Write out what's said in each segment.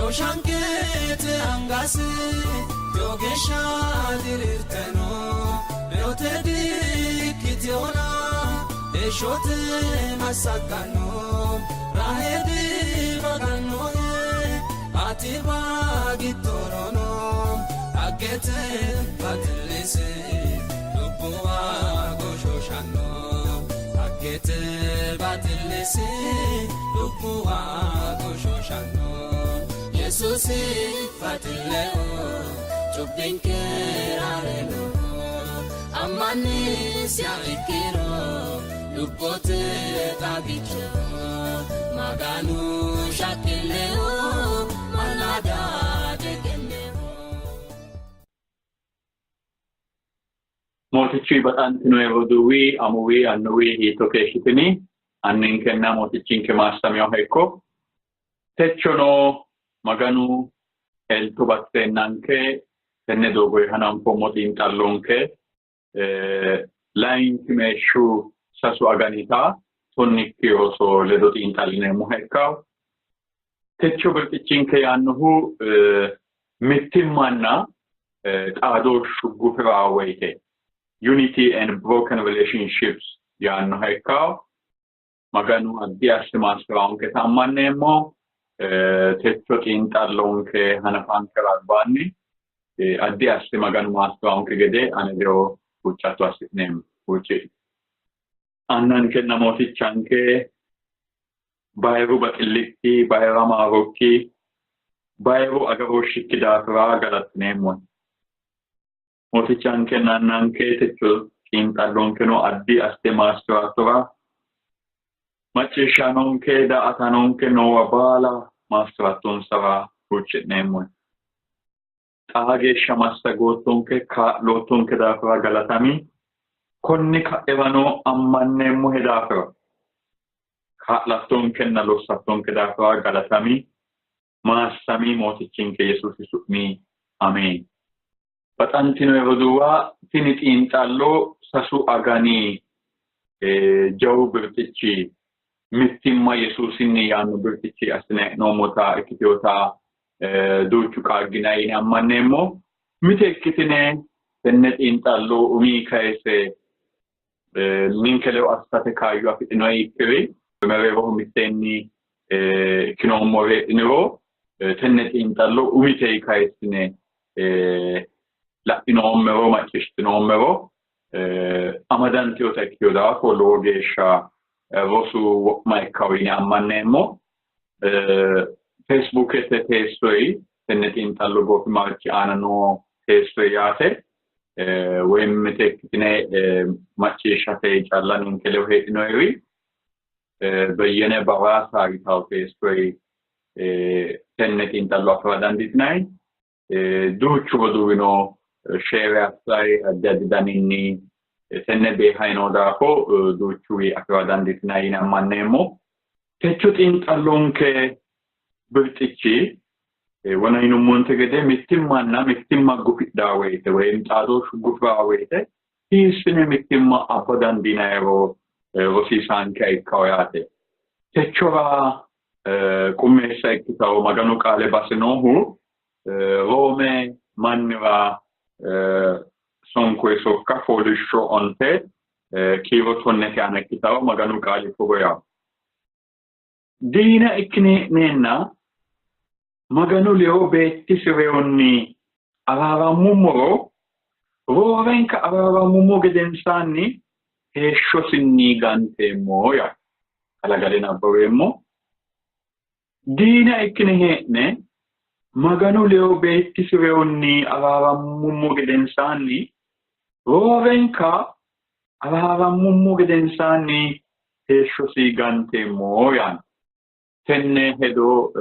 Shooshanqete angasi tewo geeshsha diriirte no, reyote diikkitinona heeshshote massagganno. Rahe dimaggannohe, atiwa giddoro no, dhaggete baxillisi lubbuwa goshooshanno. Dhaggete baxillisi lubbuwa goshooshanno. Yesuusi baxilleho cubbinke raarenoho, ammannisiha ikkiro lubbote xagichoho. Maganu shaqqilleho mallaada deqenneho. Mootichu baxantinoe roduuwi, amuwi, annuwi hiitto keeshshitini? Anninkenna Mootichinke maassaminoha ikko. Techono Maganu elto batteennanke tenne doogoyi hananfoommo xiinxallonke layinkimeeshshu sasu aganita tonnikki roso ledo xiinxallineemmoha ikkawo. Techo birxichinke yaannohu mittimmanna xaadooshshu gufi'ra woyite unity and broken relationships yaannoha ikkawo. Maganu addi asse maassi'raonketa ammanneemmo. Techo xiinxallonke hanafankera albaanni addi asse Maganu maassi'raonke gede ane ledo huuccatto assi'neemmo. Huucci'ne. Annankenna Mootichanke bayiru baxillikki, bayira maarokki, bayiru agarooshshikki daafira galaxxineemmohe. Mootichankenna Annanke techo xiinxallonkeno addi asse maassi'rattora macciishshaanonke daa''ataanonke noowa baala maassi'rattonsara huucci'neemmohe. Xaa geeshsha massagoottonke, kaa'loottonke daafira galatami. Konni ka'irano ammanneemmohe daafira kaa'lattonkenna lossattonke daafira galatami. Maassami Mootichinke Yesuusi su'mi Ameen. Baxantino roduuwa, tini xiinxallo sasu agani jawu birxichi mittimma Yesuusinni yaanno birxichi assine hee'noommota ikkitinota duuchu qaagginanni yine ammanneemmo. Mite ikkitine tenne xiinxallo umi kayise ninke ledo assate kaayyo afidhinoha ikkiri mereeroho mitteenni ikkinoommore heedhiniro tenne xiinxallo umitey kayissine la'inoommero macciishshitinoommero amadantinota ikkitino daafo lowo geeshsha rosu wo'ma ikkawo yine ammanneemmo. Feesbuukete teessoyi tenne xiinxallo goofimarchi aana noo teessoyi yaate woyi mite ikkitine macciishshate calla ninke ledo heedhinoyiri Beyyene Baraasa yitawo teessoyi tenne xiinxallo afi'ra dandiitinanni. Duuchu roduuwino sheere assayi addi addi daninni tenne beehayi noo daafo duuchuwi afi'ra dandiitinanni yine ammanneemmo. Techo xiinxallonke birxichi wona yinummonte gede mittimmanna mittimma gufidhaa woyite woyim xaadooshshu gufiraa woyite hiissine mittimma abba dandiinayiro rosiisaanke ikkawo yaate. Techora qummeessa ikkitawo Maganu qaale base noohu Roome mannira sonkoyi sokka fooliishsho onte kiiro tonnete aana ikkitawo Maganu qaali togo yawo. Diina ikkine hee'neenna Maganu ledo beettisi reyonni araarammummoro, roorenka araarammummo gedensaanni heeshshosinni ganteemmo yaa. Galagale nabbaweemmo. Diina ikkine hee'ne Maganu ledo beettisi reyonni araarammummo gedensaanni, roorenka araarammummo gedensaanni heeshshosi ganteemmo yaanno. Tenne hedo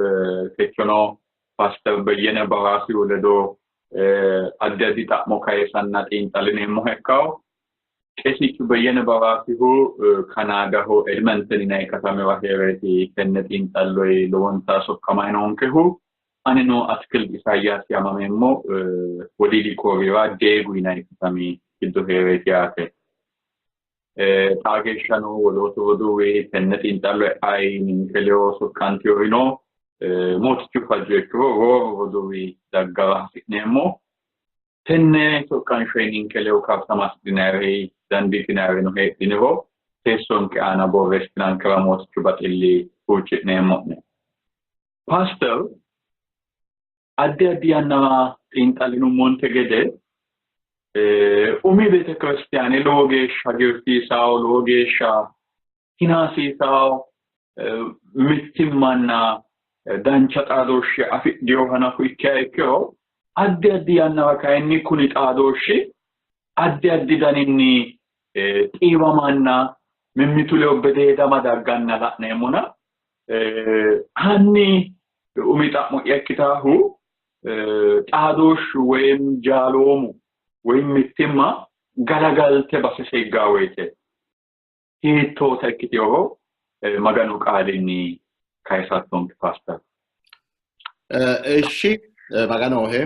techono Paaster Beyyene Baraasihu ledo addi addi xa'mo kayisanna xiinxallineemmoha ikkawo. Qeesichu Beyyene Baraasihu Kanaadaho Edmonton yinanni katamira hee'reeti tenne xiinxalloyi lowonta soqqamayi noonkehu. Anino Atikilt Isaayyaasi yaamameemmo Wodiidi Kooriyira Deegu yinanni katami giddo hee'reeti yaate. Xaa geeshshano wolootu roduuwi tenne xiinxallo e'ayi ninke ledo soqqantinori no. Mootichu fajjo ikkiro rooru roduuwi daggara hasi'neemmo. Tenne soqqansho ninke ledo karsama hasidhinayiri dandiitinayirino heedhiniro teessonke aana borreessitinankera Mootichu baxilli huucci'neemmo'ne. Paaster, addi addi yannara xiinxallinummonte gede umi beetekiristiyaane lowo geeshsha hagiirsiisawo, lowo geeshsha hinaasiisawo mittimmanna dancha xaadooshshe afidhinoha nafu ikkiha ikkiro addi addi yannara kayinni kuni xaadooshshi addi addi daninni xiiwamanna mimmitu ledo bedeedama dagganna la'neemmona hanni umi xa'mo'ya ikkitaahu xaadooshshu woyim jaaloomu woyim mittimma galagalte basese higgaa woyite hiittoota ikkiteworo Maganu qaalinni kayisattonke paaster. Eshi Maganohe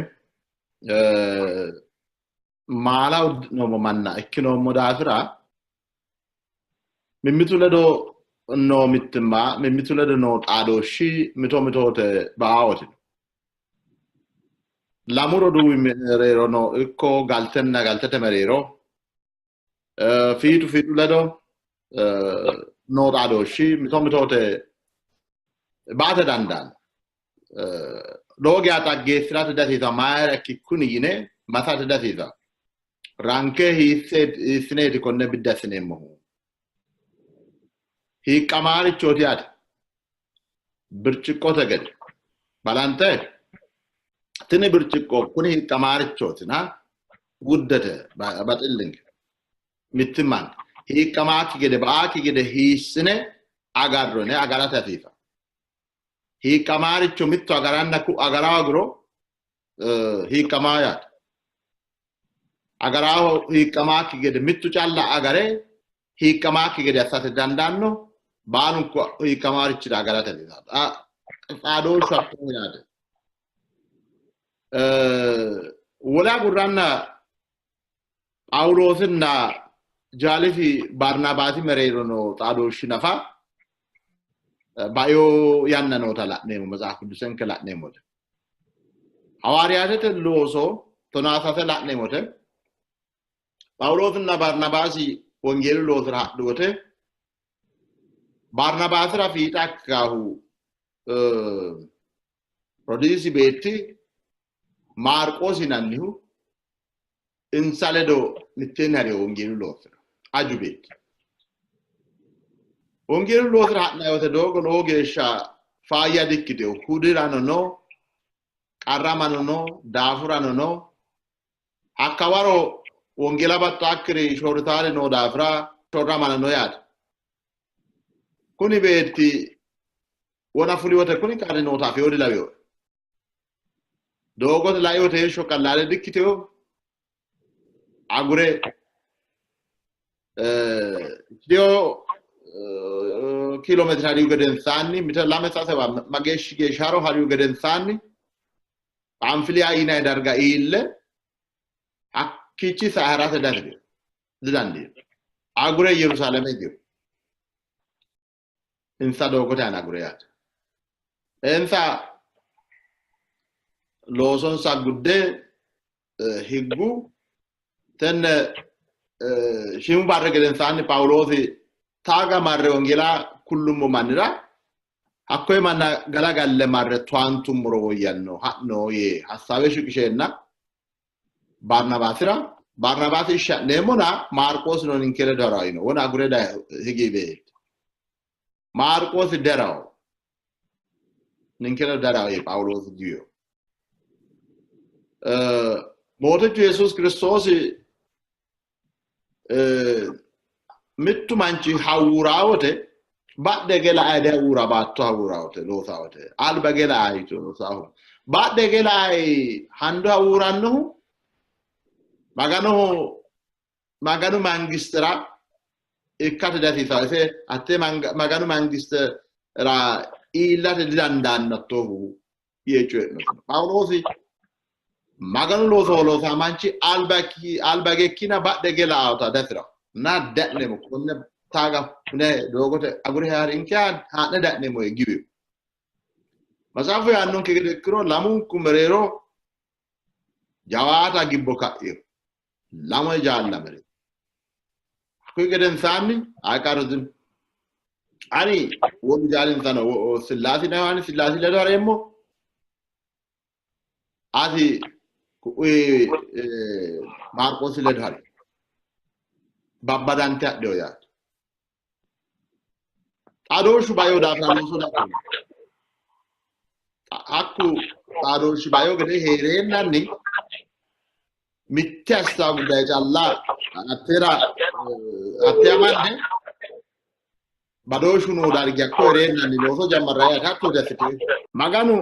maala uddi'noommo manna ikkinoommo daafira mimmitu ledo noo mittimma, mimmitu ledo noo xaadooshshi mito mitoote ba'aawoti. Lamu roduuwi mereero no ikko galtenna galtete mereero, fiixu fiixu ledo noo xaadooshshi mito mitoote ba'ate dandaanno. Lowo geya xaggeessi'rate dihasiisanno, mayira ikki kuni yine masate dihasiisanno. Ranke hiissineeti konne biddi assineemmohu? Hiiqqamaarichooti yaate. Birciqqote gede. Balante tini birciqqo kuni hiiqqamaarichootina guddete baxillinke mittimmanke hiiqqamaakki gede ba'aakki gede hiissine agarrone agarate hasiisanno. Hiiqqamaaricho mittu agaranna ku agara hoogiro hiiqqamaa yaate. Agaraaho hiiqqamaakki gede mittu calla agare hiiqqamaakki gede assate dandaanno, baalunku hiiqqamaarichira agarate hasiisanno. Xaadooshshu hattono yaate. Wole agurranna Phaawuloosinna jaalisi Barnabaasi mereero noo xaadooshshi nafa baio yanna noota la'neemmo, Matsaaf Qiddusenke la'neemmote. Hawaariyaatete looso 13 la'neemmote. Phaawuloosinna Barnabaasi wongeelu loosira hadhu wote Barnabaasira fiixa ikkaahu rodiisi beetti Maarqoosi yinannihu insa ledo mitteenni ha'rino wongeelu loosira aju beetti. Wongeelu loosira ha'nanni wote doogo lowo geeshsha faayya dikkitino. Hudirano no, qarramano no, daafurano no. Hakkawaro wongeela baxxaakkiri shorritaari noo daafira shorramano no yaate. Kuni beetti wona fuli wote kuni qarri noota afeyo dilawinoe. Doogote lai wote heeshsho qallaale dikkitino. Agure ikkiteyo kiiloomeetire harihu gedensaanni mite lame sasewa mageeshshi geeshsha haro harihu gedensaanni Phamfiliya yinanni darga iille hakkiichi sae harate didandiino. Agure Yerusaalame higino. Insa doogote aana agure yaate. Insa loosonsa gudde higgu. Tenne shiimu barri gedensaanni Phaawuloosi taaga marre wongeela kullummo mannira hakkoye manna galagalle marre towaantummoro woyyanno ha'no yee hasaawe shiqisheenna Barnabaasira, Barnabaasi ishshi ha'neemmona Maarqoosino ninke ledo ha'ra yino. Wona agure daye higi beetti. Maarqoosi darawo. Ninke ledo darawo yee Phaawuloosi giwiyo. Mootichu Yesuusi Kiristoosi mittu manchi hawuuraa wote badhe hige lae dihawuura baatto hawuuraa wote loosaa wote alba hige lae yitu loosaahu badhe hige lae handu hawuurannohu Maganoho Maganu mangistera ikkate dihasiisanno. Ise hatte Maganu mangistera iillate didandaanno hattoohu yee coyi'nosi. Phaawuloosi Maganu looso loosaa manchi alba gekkina badhe hige laota dafira na da'neemmo konne taaga hune doogote agure haarinke haa'ne da'neemmo yee giwiyo. Matsaafu yaannonke gede ikkiro lamunku mereero jawaata gibbo ka'ino. Lame jaalla mereero. Hakkuyi gedensaanni ayi qarru dino. Ani wolu jaalinsano Sillaasi Yohaannis Sillaasi ledo hareemmo. Ati ku'uyi Maarqoosi ledo hari. Babbadante hadhino yaate. Xaadooshshu baeo daafira looso daafira. Hakku xaadooshshi baeo gede hee'reennanni mitte assitao guddaye calla atera atte amande badooshshu noo dargi hakko hee'reennanni looso jammarra yaate hatto diassite. Maganu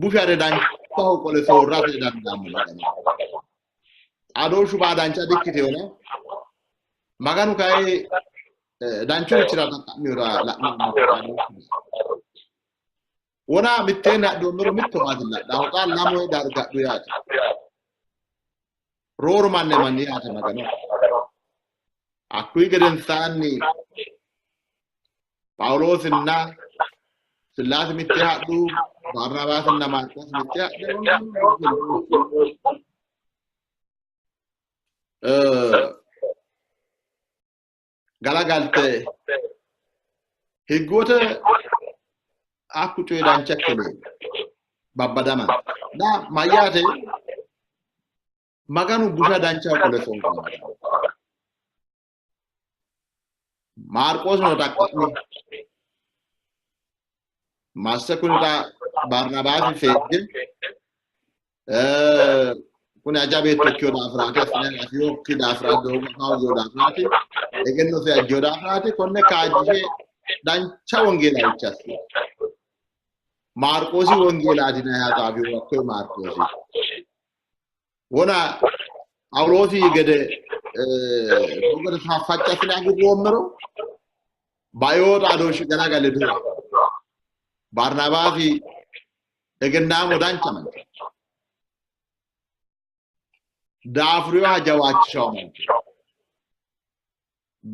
bushare danchaho qole soorrate dandaanno Maganu. Xaadooshshu baa dancha dikkitehona Maganu kayi danchurichira xaqqa'mihura la'neemmo xaadooshshu. Wona mitteenni hadhoommero mittowaati la'nahu xa lamu darga hadhu yaate. Rooru manni manni yaate Magano. Hakkuyi gedensaanni Phaawuloosinna Sillaasi mitte hadhu, Barnabaasinna Maarqoos mitte hadhe galagalte higgote hakku coyi dancha ikke leelli babbadama na mayyaate Maganu busha dancha qole soorranno. Maarqoosino xaqqa'mi masse kuni xa Barnabaasi seejje kuni aja beetto ikkino daafiraati assine afinokki daafira doogo haawino daafiraati egennosi ajjino daafiraati konne kaajjishe dancha wongeelaawicha assino. Maarqoosi wongeelaati yinanniha xaafihu hakkoye Maarqoosi. Wona Phaawuloosi gede doogote facci assine agurroommero baeo xaadooshshi galagale duha. Barnabaasi egennaamo dancha mancho. Daafurinoha jawaachishawo mancho.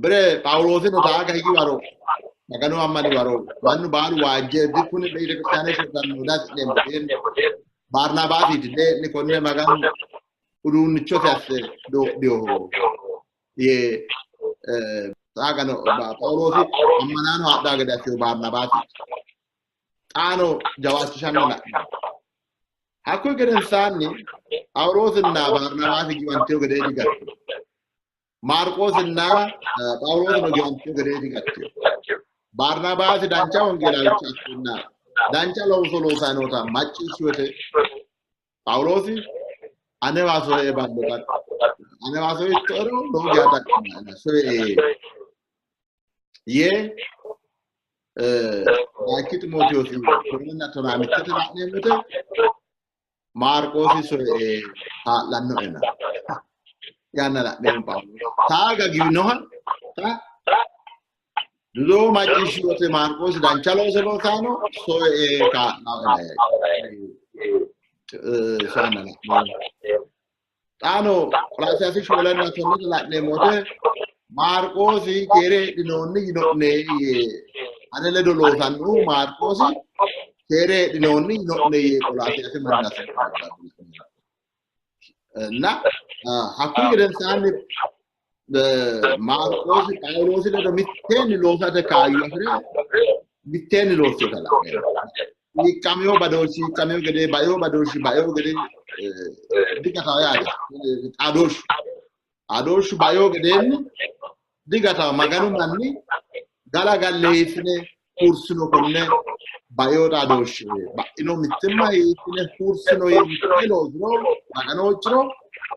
Bire Phaawuloosino taaga higi waro Maganu ammani waro mannu baalu waajje dikuni beetekiristaane shorranno dasi'neemmo Barnabaasiiti dee'ni konne Maganu uduunnichosi asse doodhinoho yee xaagano Phaawuloosi ammanaano hadhaa gede assinohu Barnabaasiiti. Xaano jawaachishanna la'neemmo. Hakkuyi gedensaanni Phaawuloosinna Barnabaasi giwantino gede digattino. Maarqoosinna Phaawuloosino giwantino gede digattino. Barnabaasi dancha wongeelaawicha assenna dancha looso loosanni noota macciishshi wote Phaawuloosi anewa soye ballo anewa soyittoero lowo geya xaqqamaena soye yee Layinki Ximootewoosi tonunna tonaa mittete la'neemmote Maarqoosi soye kaa'lannoena yaanna la'neemmo Phaawuloosi. Taaga giwinoha ta Dudoo macciishshi wote Maarqoosi dancha looso loosanno soye kaa'lannoena soyanna la'neemmo. Xaano Qolasiyaasi shoolenna tonnete la'neemmo wote Maarqoosi keere heedhinoonni yino'ne yee ane ledo loosannohu Maarqoosi keere heedhinoonni yino'ne yee Qolasiyaasi manna እና hakkuyi gedensaanni Maarqoosi Phaawuloosi ledo mitteenni loosate kaayyo afi're mitteenni loossinota la'neemmo. Hiiqqamino badooshshi hiiqqamino gede baeo badooshshi baeo gede digatawo yaate. Xaadooshshu xaadooshshu baeo gedeenni digatawo. Maganu manni galagalle hiissine hursino konne baeo xaadooshshe ba'ino mittimma hiissine hursino yee mittee loosiro Magano huucciro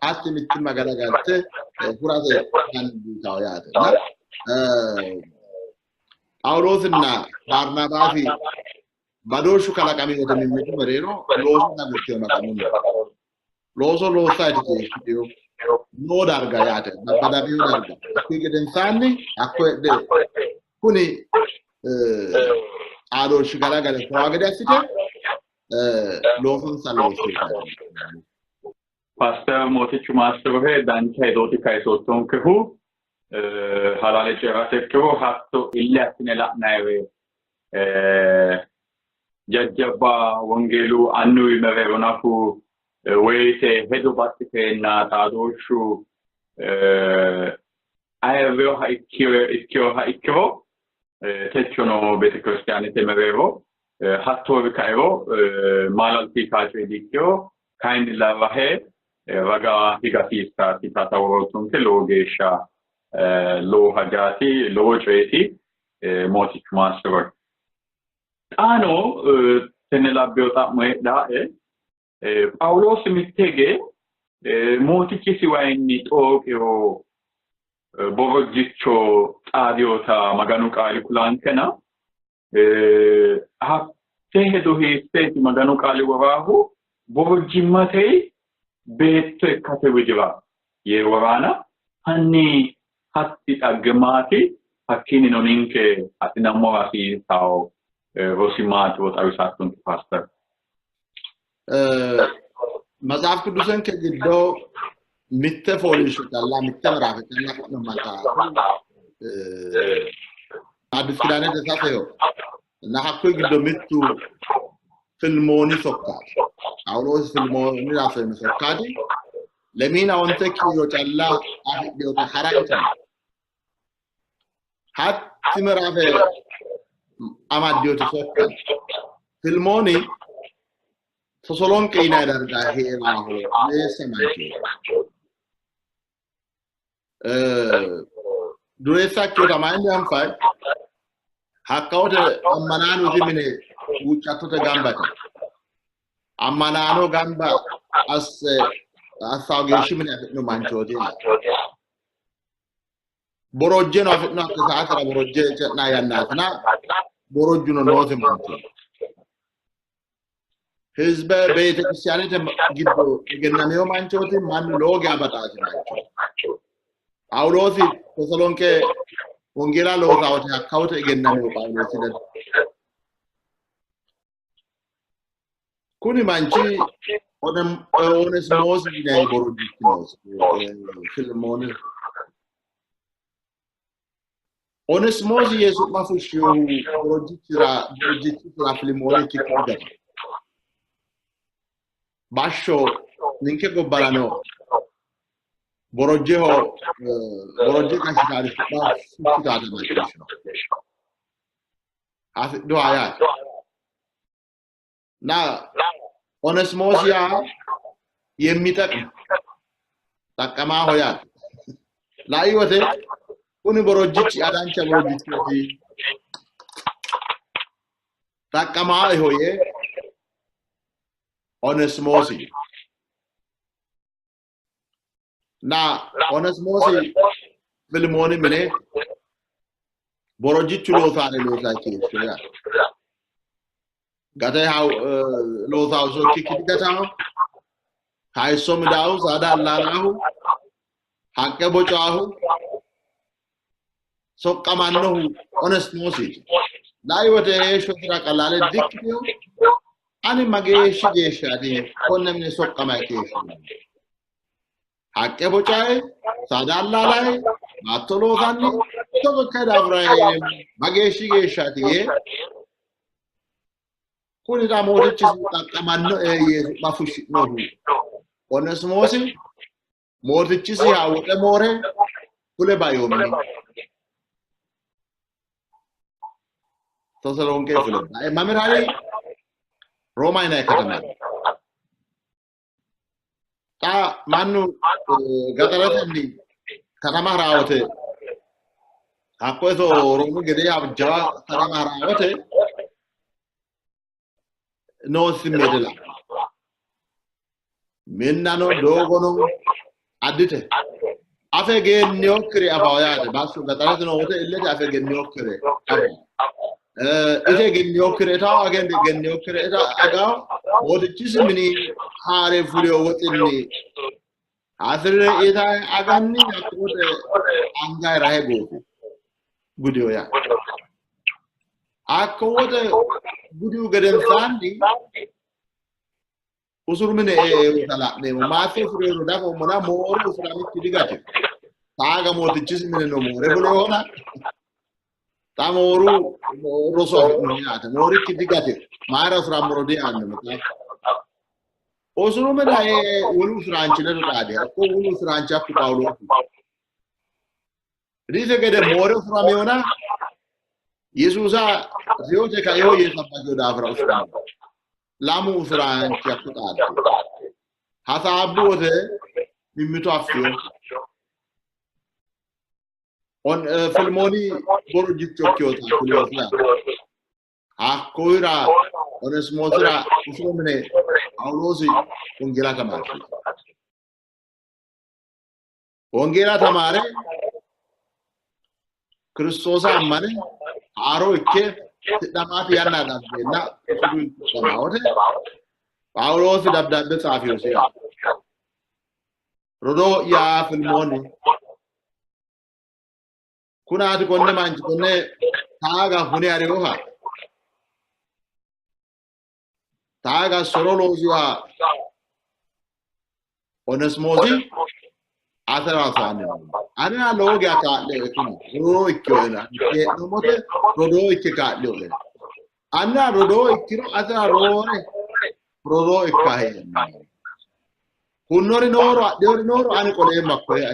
hatti mittimma galagalte hurate dandiitawo yaate. Phaawuloosinna Barnabaasi badooshshu kalaqami wote mimmitu mereero looso agurtino Maganunni. Looso loossaati keeshshitino noo darga yaate babbadamino darga. Hakkuyi gedensaanni hakko heedhe kuni xaadooshshi galagale furawo gede assite loosonsa loossino. Paaster Mootichu Maassirohe dancha hedooti kayisoottonkehu. Halaale coyi'rate ikkiro hatto ille assine la'nayiwe Jajjabba wongeelu annuwi mereero nafu woyite hedo baxxiteenna xaadooshshu ayirriyoha ikkinoha ikkiro techono beetekiristiyaanete mereero hattoori kairo maalalsiisaa coye dikkiro kayinnilla rahe raga higa hasiissaati tasawworootunke lowo geeshsha lowo hajaati lowo coyeeti mootichu maassiroe. Xaano tenne labbeo xa'mo heedhaae Phaawuloosi mitte hige mootichisi wayinni xooqiro borojjicho xaadiyota Maganu qaali kulaankena hatte hedo hiitteeti Maganu qaali woraahu borojjimmate beetto ikkate widira yee woraana hanni hatti dhagge maati hakkiinnino ninke adhinammora hasiisawo rosi maatiro xawisattonke paaster. መጽሐፍ ቅዱስን giddo mitte fooliishsho calla mitte ምዕራፍ calla afi'no maxaafi አዲስ ኪዳን ተጻፈው እና hakkuyi giddo mittu Filmooni sokkaati. Phaawuloos Filmooni afeeno sokkaati. Lemiina onte kiiro calla afidhinota harancha hatti ምዕራፍ amaddinoti sokka Filmooni Tosolonqe yinanni darga hee'raaho dureessa manchooti. Dureessa ikkinota mayinni anfayi? Hakkawote ammanaanote mine huuccattote gamba yite ammanaano gamba asse assawo geeshshi mine afi'no manchooti. Borojjeno afi'no hatte saatera borojje ce'na yannaatina borojjuno noosi manchooti. ህዝበ ቤተክርስቲያንete giddo egennameyo manchooti mannu lowo geya baxaasi manchooti. Phaawuloosi Tesalonqe wongeela loosawote hakkawote egennameyo Phaawuloosi ledo. Kuni manchi Onesimoosi yinanni borojjichi noosi Filimooni. Onesimoosi yee su'ma fushshinohu borojjichisira Filimooni ikkikki digatino. Bashsho ninke gobbarano borojjeho borojje gashshitaari su'ma fushshitaate macciishshino. Hasidhuha yaate. እና ኦኔስሞስ ያ የሚጠቅም ጠቀማሆ yaate. Lai wote kuni borojjichi adancha borojjichooti xaqqamaaho yee Onesimosi እና Onesimosi Filimooni mine borojjichu loosaare loosaa keeshsho yaate. Gate loosawo iso ikkikki digatawo hayisso midaahu saada allaalaahu haqqe bocaahu soqqamannohu Onesimoosiiti. Lai wote heeshshosira qalaale dikkitino ani mageeshshi geeshshaati konne mine soqqamayi keeshshoommo. Haqqe bocayi saada allaalayi baatto loosanni togo ikkayi daafira mageeshshi geeshshaati yee kuni xa mootichisi xaqqamannoe yee su'ma fushshi'nohu Onesimoosi mootichisiha woxe moore fule baino mini. Tesalonqe fule bae mamira hari? Rooma yinanni katama. Xa mannu gaxaretenni katama haraa wote hakko iso Roomu gedeeha jawa katama haraa wote noo simmeete la'anno. Minnano doogono addite afe egeninokkire afawo yaate. Bashsho gaxarete noo wote illete afe egeninokkire afawo. Ite egeninokkire itawo age egeninokkire ita agawo mootichisi mini haare fuliyo woxinni hasirire itayi aganni hakko woxe angayi rahe goofi gudiyo yaate. Hakko woxe gudihu gedensaanni usuru mine e'e la'neemmo. Maasse usurero dafoommona moore usuramikki digatino. Taaga mootichisi mine no moore fulehona. Xa mooru roso afi'no yaate. Moorikki digate mayira usurammoro diyaanno. Usuru mine wolu usuraanchi ledo xaade hakko wolu usuraanchi hakku Phaawuloosi. Rise gede moore usuramewona Yesuusa reyote kaeho yee sabbakino daafira usuramino. Lamu usuraanchi hakko xaaddu. Hasaabbu wote mimmito affino. Filmooni borojjicho ikkinota kulinosi yaate. Hakkuyira Onesimoosira usuru mine Phaawuloosi wongeela tamaarsiisi. Wongeela tamaare Kiristoosa ammane haaro ikke tidhamaati yanna daggeenna usuru tidhama wote Phaawuloosi dabdaabbe tsaafinosi yaate. Rodoo'ya Filmooni kunaati konne manchi konne taaga hune ariyoha taaga soro loosiha Onesimoosi atera soanni noommo. Anera lowo geya kaa'lioe kuni rodoo ikkinoena hee'noommote rodoo ikke kaa'lioe. Anera rodoo ikkiro atera roore rodoo ikka hee'no. Hunnori nooro adhiyori nooro ani qoleemmo hakkoye.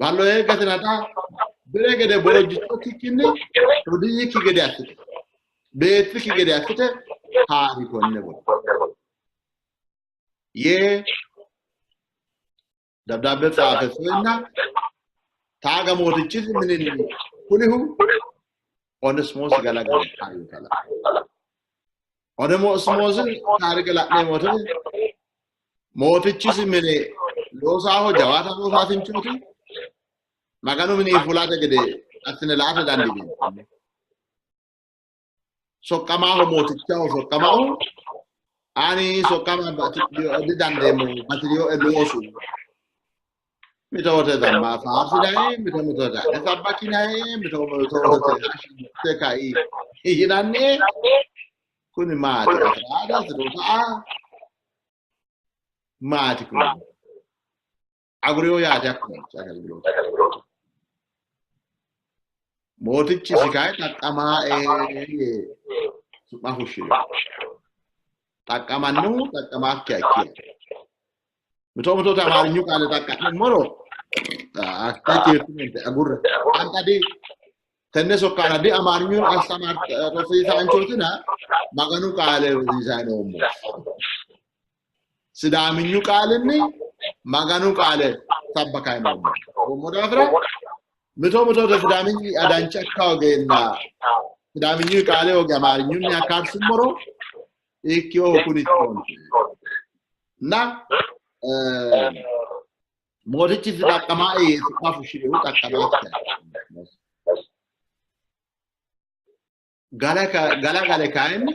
Ballo eeggatinata bire gede borojjicho ikkikkinni rodiikki gede assite beettikki gede assite haari konne boro yee dabdaabbe tsaafe soyenna taaga mootichisi mininni kulihu Onesimoosi galagale harinsa la'neemmo. Onesimoosi taarike la'neemmo wote mootichisi mine loosaaho jawaata loosaasinchooti. Maganu mini fulate gede assine laate dandiineemmo. Soqqamaaho mootichaho soqqamaahu ani soqqama didandeemmo batiriyoe loosu. Mito wote zamma faarsinay, mito mito wote sabbakinay, mito mito wote kai yinanni kuni maati afiraada sirotaa maati kuni aguriyo yaate hakku manchi agalgiloota. Mootichi si kayi xaqqamaae yee su'ma fushshino. Xaqqamannohu xaqqamaakkiha ikkiro. Mito mito Amaarinyu qaale xaqqa'nummoro hakkae agurre. Anta di tenne sokkaana di Amaarinyu rosiisaanchootina Maganu qaale rosiisayi noommo. Sidaaminyu qaalinni Maganu qaale sabbakayi noommo. Noommo daafira mito mito Sidaaminyi adancha ikka hogeenna Sidaaminyu qaale hoge Amaarinyunni akkaarsummoro ikkiyohu kuni na mootichi si xaqqamaae yee su'ma fushshinehu xaqqamaatti. Galagale kayinni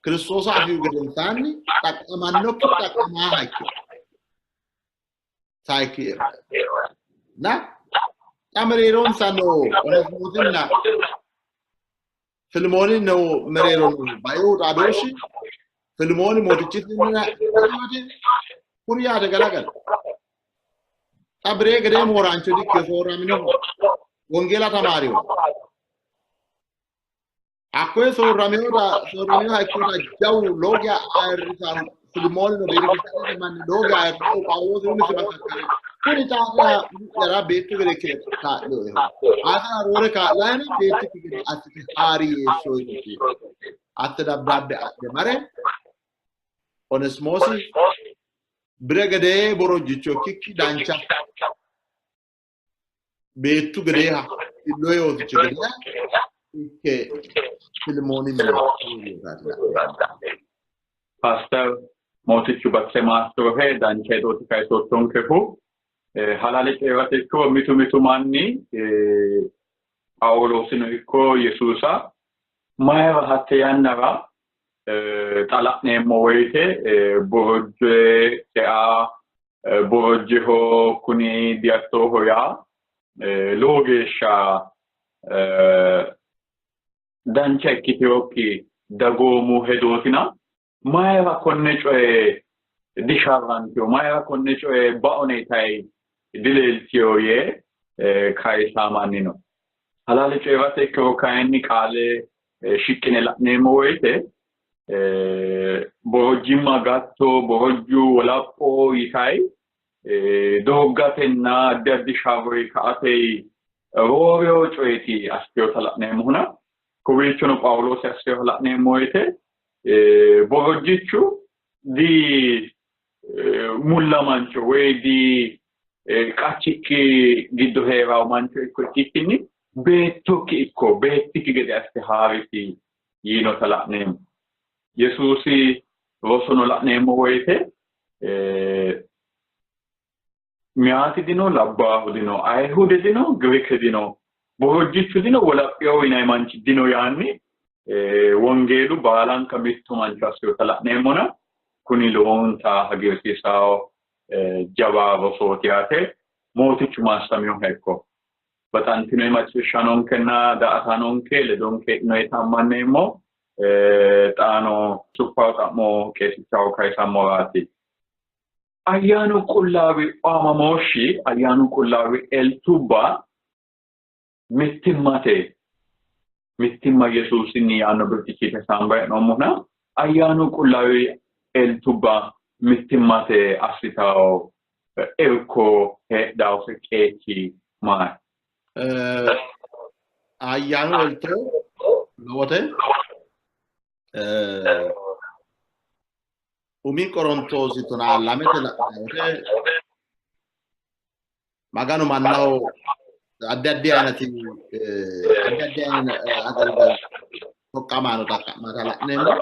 Kiristoosa afihu gedensaanni xaqqamannokki xaqqamaaha ikkino. Sayikki na xa mereeronsa noo Onesimoosinna Filimooni noo mereero noo baeu xaadooshshi Filimooni mootichisinna kuri yaate galagale. Xa biree gedee mooraancho dikkino soorraminoho. Wongeela tamaariho. Hakkoye soorraminoha ikkinota jawu lowo geya ayirrisanno Filimoonino beetekiristaanete manni lowo geya ayirrisanno Phaawuloosi umisi masakkare kuni xaara yara beettu gede ikke kaa'linoeho. Atera roore kaa'layena beettikki gede assite haari yee soyinosi. Hatte dabdaabbe adhe mare Onesimoosi bire gedee borojjicho ikkikki dancha beettu gedeeha illoyootichi gedeeha ikke Filimooni mine. Paaster Mootichu Batse Maastohe dancha hedooti kayisoottonkehu. Halaale coyi'rate ikko mitu mitu manni Phaawuloosino ikko Yesuusa mayira hatte yannara xa la'neemmo woyite borojje cea borojjeho kuni diyattooho yaa lowo geeshsha dancha ikkitinokki dagoomu hedootina mayira konne coye disharrantino, mayira konne coye baone yitayi dileeltino yee kayisamanni no. Halaale coyi'rate ikkiro kayinni qaale shiqqine la'neemmo woyite borojjimma gatto, borojju wolapho yitayi dooggatenna addi addi sharroyi ka"ate rooreo coyeeti assiteyoota la'neemmohuna kowiichono Phaawuloosi assiteyoota la'neemmo woyite borojjichu di mulla mancho woy di qachikki giddo hee'rawo mancho ikko ikkikkinni beettokki ikko beettikki gede assite haarisi yiinota la'neemmo. Yesuusi rosono la'neemmo woyite meyaati dino, labbaahu dino, Ayihude dino, Girike dino, borojjichu dino, wolaphiyo yinanni manchi dino yaanni wongeelu baalanka mittu mancho assinota la'neemmona kuni lowonta hagiirsiisawo jawa rosooti yaate. Mootichu maassaminoha ikko. Baxantino macciishshanonkenna daa''ataanonke ledonke heedhinoyeta ammanneemmo. Xaano suffawo xa'mo qeesichaho kayisammoraati. Ayyaanu qullaawi aamamooshshi, ayyaanu qullaawi eltubba mittimmate, mittimma Yesuusinni yaanno birxichi hasaambayi hee'noommohuna ayyaanu qullaawi eltubba mittimmate assitawo irko heedhawose qeechi maati? Ayyaanu elto lowote. Umi Qorontoosi 12 la'nanni wote Maganu mannaho addi addi ayinati addi addi agalgal soqqamaano xaqqa'mata la'neemmo.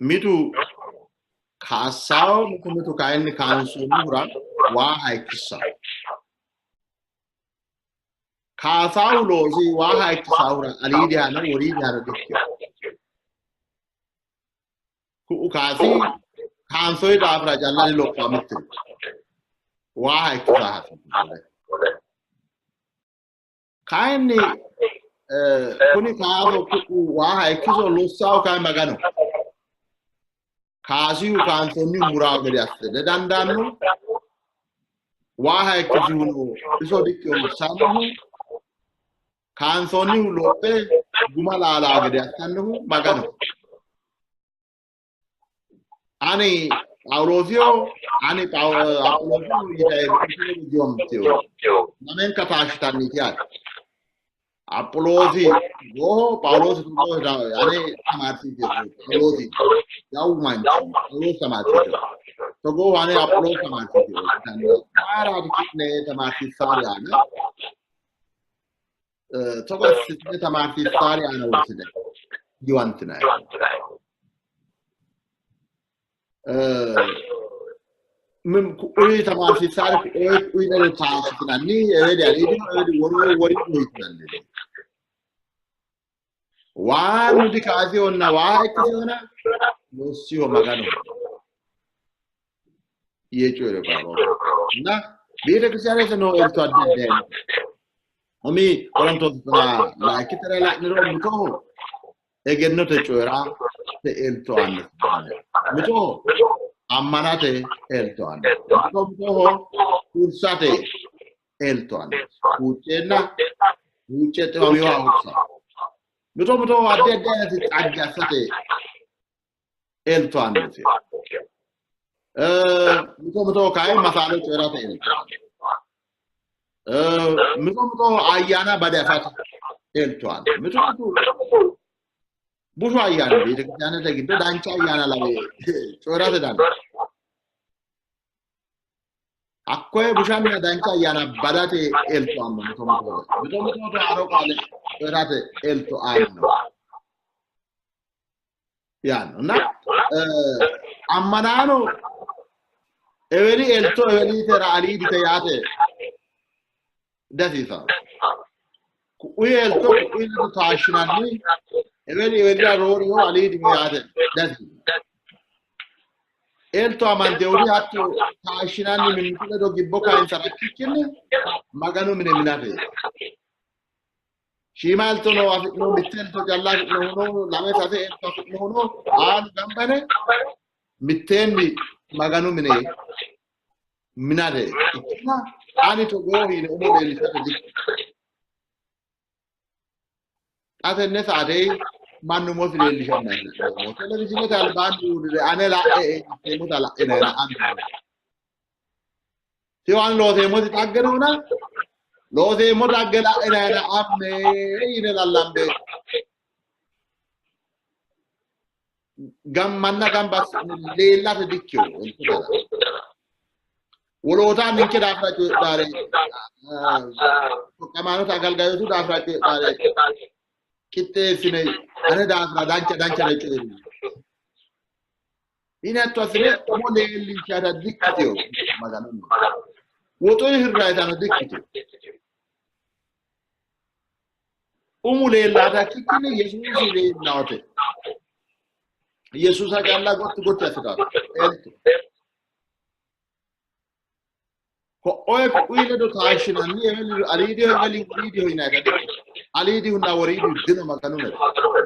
Mitu kaassawo, mitu mitu kayinni kaansoonnihura waa hayikkissawo. Kaasaahu loosi waa hayikkisaahura aliidihano woriidihano dikkino. Ku'u kaasi kaansoyi daafira calla dilophaa mittiri. Waa hayikkisaa hasiissanno. Kayinni kuni kaaso ku'u waa hayikkiso lossaahu kayi Magano. Kaasihu kaansoonnihu muraahu gede asse didandaanno. Waa hayikkisihuno iso dikkino lossannohu. Kaansoonnihu lophe guma laalaa gede assannohu Magano. Ani Phaawuloosiyo ani Aphiloosiyo yitayi giwamteyo lamenka taashshitanniiti yaate. Aphiloosi togooho Phaawuloosi togooho ane tamaarsiisino Phaawuloosi jawu manchi Phaawuloosi tamaarsiisino togooho ane Aphiloosi tamaarsiisino yitanno mayiraati ki'ne tamaarsiissaari aana togo assitine tamaarsiissaari aana wortine giwantinanni. Ku'uri tamaarsiissaari ku'uri ku'uri ledo taashshitinanni eweli aliidino eweli woroo woriido yitinanni. Waanu dikaasihonna waa ikkisihona lossiho Magano yee coyi're Phaawuloosi. Na beetekiristaanete noo elto addi addi ayinati. Umi Qorontoosi 12 la'niro mitoho egennote coyi'rate elto aanno. Mitoho ammanate elto aanno. Mito mitoho hursate elto aanno. Huucceenna huucce xiwamiwa hursa. Mito mitoho addi addi ayinati xagge assate elto aannosi. Mito mitoho kayi masaalo coyi'rate elto aanno. Mito mitoho ayyaana bade afate elto aanno. Mito mito bushu ayyaani beetekiristaanete giddo dancha ayyaana lawe coyi'rate dandaanno. Hakkoye bushanna dancha ayyaana badate elto aanno mito mitoho. Mito mitoho haaro qaale coyi'rate elto aanno yaanno. Na ammanaano eweli elto eweliitera aliidite yaate dihasiisanno. Ku'uyi elto ku'uyi ledo taashshinanni eweli ewelira rooriho aliidiho yaate dihasiisanno. Elto amanteewuri hatto taashshinanni mimmitu ledo gibbo kayinsara ikkikkinni Maganu mine minate. Shiima elto no afi'nohu, mitte elto calla afi'nohu no, lame sase elto afi'nohu no, baalu gamba yine mitteenni Maganu mine minate. Ikkina ani togoo yine umo leellishate dikkino. Xa tenne saate mannu umosi leellishanna televizhiinete albaanni uurrire ane la'e eemmota la'inayna anna Tiwan looseemmoti xagge noona looseemmo xagge la'inayna amme yine lallambe gammanna gamba assi'ne leellate dikkino. Woloota ninke daafira coyidhaare soqqamaanote agalgayootu daafira coyidhaare qixxeessine ane daafira dancha danchare coyi'ri. Yine hatto assine umo leellinshata dikkitino Maganunni. Woxuyi hirrayitano dikkitino. Umu leellaata ikkikkinni Yesuusi leellaate. Yesuusa calla gotti gotti assitaate. Elto. Ko'oe ku'uyi ledo taashshinanni eweli aliidiho eweli woriidiho yinayita aliidihunna woriidihu dino Maganu ledo.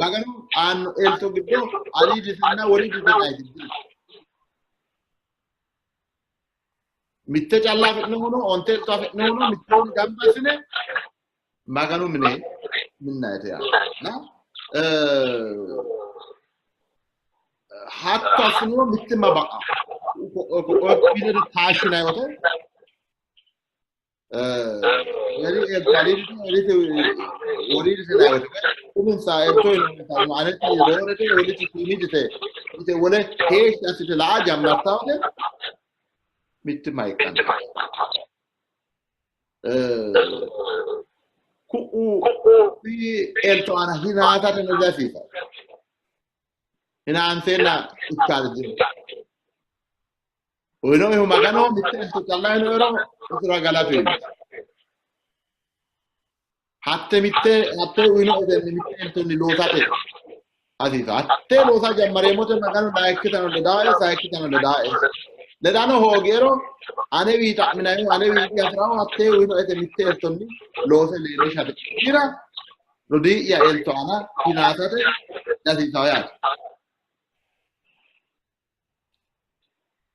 Maganu aanno elto giddo aliiditinna woriidite yinayiti dino. Mitte calla afi'nohuno onte elto afi'nohuno mitteenni gamba assine Maganu mine minnayite yaate. Hatto assiniro mittimma ba'a. Ledo taashshinanni wote uminsa elto aneti roorete woliti shiimidite yite wole heeshshi assite la'a jammarta wote mittimma ikkanno. Ku'u elto aana hinaasateno dihasiisanno. Hinaanseenna ikkaari dino. Uyinoehu Maganoho mitte elto calla uyinoero isira galatu iillisi. Hatte mitte hatte uyinoetenni mitte eltonni loosate hasiisa. Hatte loosa jammareemmote Maganu layikkitano ledaae sayikkitano ledaae. Ledano hoogiero anewii xa'minannihu anewii hasi'rahu hatte uyinoete mitte eltonni loose leellishate. Ira rodii'ya elto aana hinaasate dihasiisanno yaate.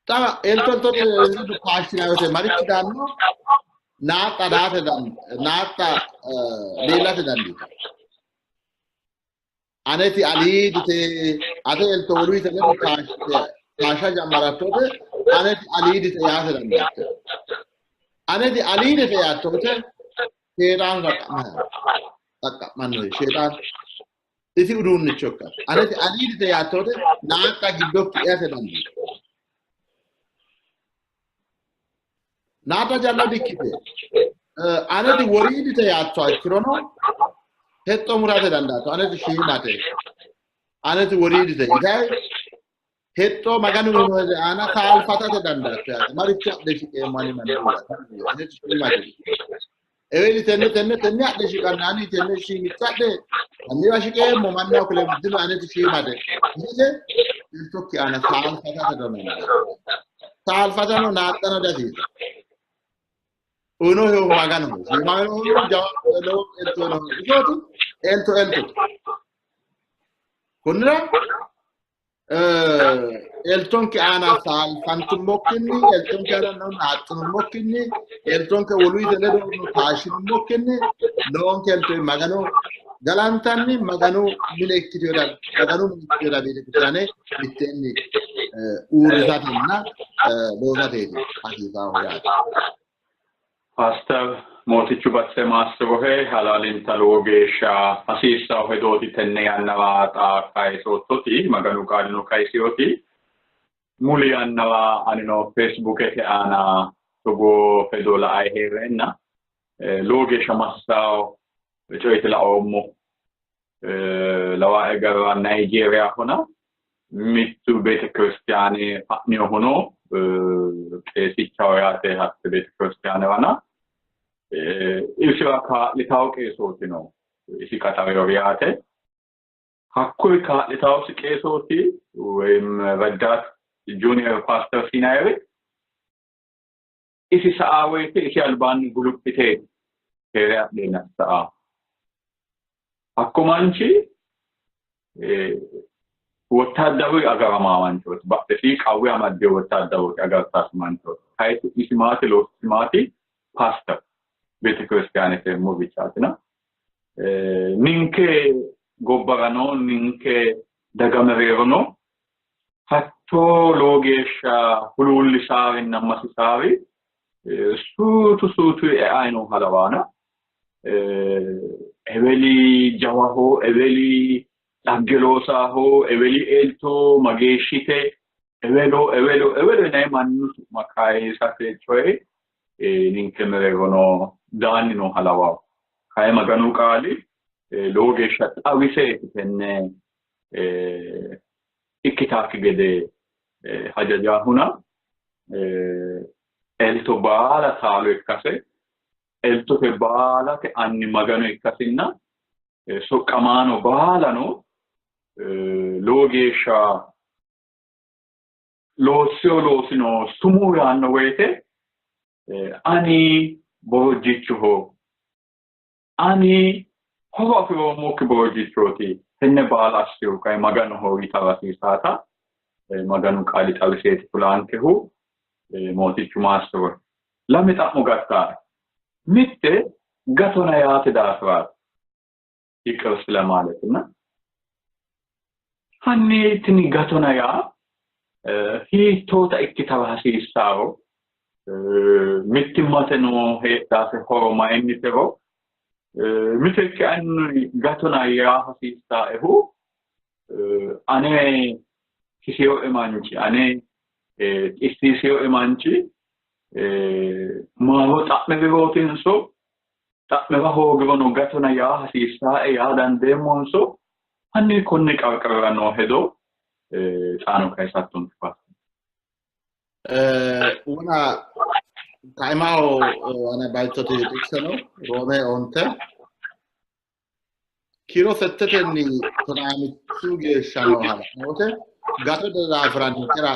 Xa elto eltote ledo taashshinanni wote marichi daanno? Naaxxa daate naaxxa leellate dandiitanno. Aneti aliidite ate elto woluyite ledo taashshite taashsha jammarattote aneti aliidite yaate dandiitto. Aneti aliidite yaattote Sheexaanu xaqqa'mannohe. Sheexaanu isi uduunnicho ikkate. Aneti aliidite yaattote naaqqa giddokki eate dandiitu. Naadda calla dikkite. Aneti woriidite yaattoha ikkirono hexxo murate dandaatto. Aneti shiimate. Aneti woriidite yitayi hexxo Maganu uyinohe aana saalfatate dandaatto yaate. Maricho adhe shiqeemmo ani mannu aneti shiimate. Eweli tenne tenne tenne adhe shiqanna ani tenne shiimicha adhe anniwa shiqeemmo mannaho kuleemmo dino aneti shiimate. Yite eltokki aana saalfatate dandaatto. Saalfatano naaxxano dihasiisanno. Uyinohehu Maganoho. Shiimanohu jawa lowo elto uyinohehu isooti. Elto eltote. Kunnira eltonke aana saalfantummokkinni eltonke aana naaxxinummokkinni eltonke woluyite ledo taashshinummokkinni noonke elto Magano galantanni Maganu mine ikkitinota Maganu mine ikkitinota beetekiristaane mitteenni uurrisatenna loosateeti hasiisaahu yaate. Paaster Mootichu Batse maassirohe halaalinta lowo geeshsha hasiissawo hedooti tenne yannara xa kayisoottoti Maganu qaalino kayisiyoti muli yannara anino Feesbuukete aana togoo hedo la'ayi hee'reenna lowo geeshsha massawo coyeti laoommo. Lawaae gara Nayijeeriyahona mittu beetekiristiyaane fa'ninohuno qeesichaho yaate hatte beetekiristiyaanerana isira kaa'litawo qeesooti no isi qaxarewori yaate. Hakkuyi kaa'litawosi qeesooti woyim raddaat junior paaster siinayeri isi sa'a woyite isi albaanni guluphite keere adheenna sa'a. Hakko manchi wottaaddaru agaramaa manchooti. Badhesii qawwe amadde wottaaddarooti agartaasi manchooti. Kayi su'misi maati loosisi maati? Paaster beetekiristiyaanete murrichaatina. Ninke gobbarano ninke daga mereerono hatto lowo geeshsha huluullisaarinna masisaari suutu suutu e'ayi nooha lawaana. Eweli jawaho, eweli dhagge loosaaho, eweli elto mageeshshite, ewelo ewelo ewelo yinayi mannu su'ma kayisate coyi ninke mereerono daanni nooha lawawo. Kayi Maganu qaali lowo geeshsha xawiseeti tenne ikkitaakki gede hajajaahuna elto baala taalo ikkase, eltote baalate anni Magano ikkasinna soqqamaano baalano lowo geeshsha loossino loosino sumuu yaanno woyite ani borojjichoho, ani horo afi'roommokki borojjichooti, tenne baala assinohu kayi Maganoho yitara hasiisaata Maganu qaali xawiseeti kulaankehu. Mootichu maassiro. Lame xa'mo gattae. Mitte gatona yaate daafiraati, ይቅር ስለማለት እና hanni tini gatona yaa hiittoota ikkitara hasiissaaro, mittimmateno heedhaase horo mayinnitero, miteekke ani gatona yaa hasiissaaehu ane kisiyoe manchi, ane xissiisiyoe manchi maaro xa'mirirootinso xa'mira hoogirono gatona yaa hasiissaae yaa dandeemmonso, hanni konni qarqarira noo hedo xaano kayisattonke faasa. Wona kaimaho ane bayichote xiqise no Roome 9 kiiro 8tenni 15 geeshsha nooha la'noote gatote daafira ninkera